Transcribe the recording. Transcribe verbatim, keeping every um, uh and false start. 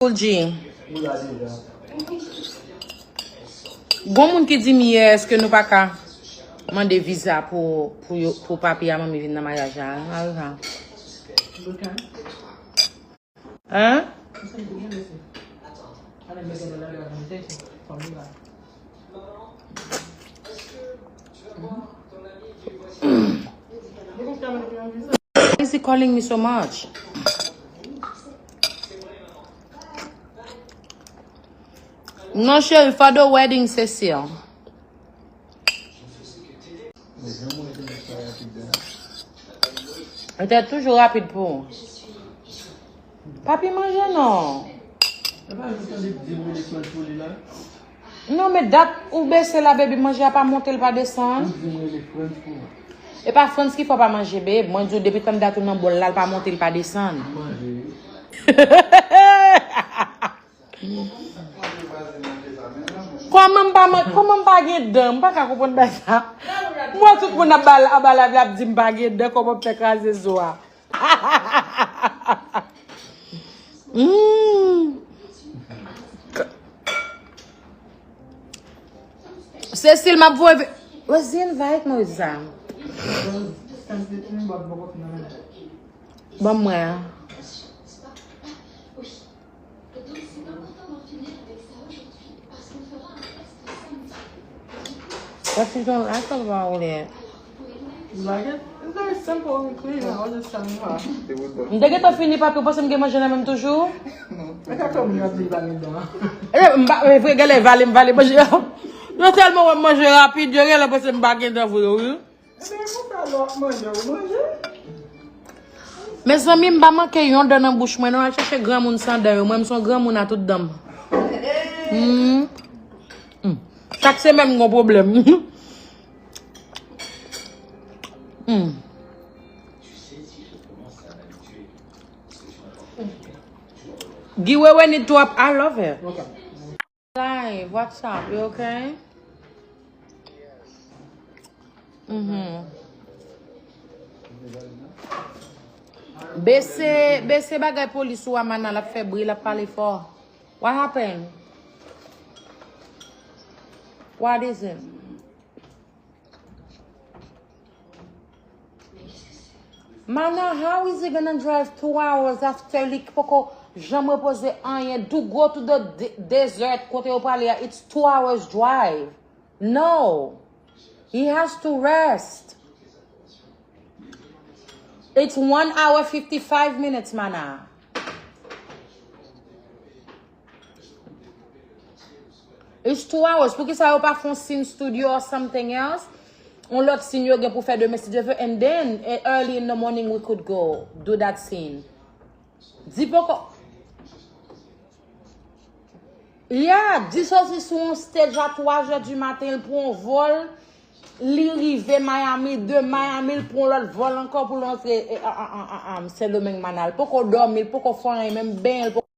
Full G. Gon moun ki di m yè, èske nou pa ka mande viza pou, pou, yo, pou papi a manmi vin nan maryaj la? An? Why is he calling me so much? Non, cheri, for the wedding, Cecile. Li te toujou rapid pou ou. Papi manje non. Non, men dat ou bese la, baby, manje a pa monte, l pa desann. E pa Frantz ki fè w pa manje, babe. Mwen di w, depi tann dat ou nan bòl la, l pa monte, l pa desann. Kòman m pa man-, kòman m pa gen dan? M pa ka konprann bagay sa. M wè tout moun ap ba, ap ba live la ap di m pa gen dan, kòman m fè kraze zo a? Hmm. Cecile, m ap voye ve-, where's the invite, Moïse? Ban mwen. What you don't like about it? Like it? It's very simple and clean. I was just telling her. M te gentan fini, papi, ou panse m gen manje nan men m toujou? E ka kòm yo di vale dan. E, m pa, e vre, genlè vale, m vale manje. Yo tèlman wè m manje rapid, yo genlè panse m pa gen dan vre, wi. Ebyen, konsa lè w ap manje, ou manje? Mezanmi, m pa manke yon dan nan bouch mwen, non. Al chèche granmoun san dan yo. Mwen, m se yon granmoun a tout dan m. Hmm. Hmm. Chak semèn, m gon pwoblèm. Hmm. Guy Wewe need to up, I love it. Live, what's up? You okay? Mhm. Bese, bese bagay polis ou a, Mana, l ap fè bri, l ap pale fò. What happened? What is it? Mana, how is he gonna drive two hours after li poko janm repoze anyen? To go to the de-, desert, kote yo prale a, it's two hours drive. No. He has to rest. It's one hour fifty-five minutes, Mana. It's two hours. Poukisa yo pa fè yon scene studio or something else? Yon lòt scene yo gen pou fè demen, si Dye vle. And then, eh, early in the morning, we could go do that scene. Di poko. Yeah, di soti sou yon stage a twa zè di maten, l pran yon vòl. Li rive Miami, de Miami, l pran lòt vòl ankò pou l antre, e, a, a, a, a, a, Sendomeng, Mana. L poko dòmi, l poko fè anyen, menm benyen, l poko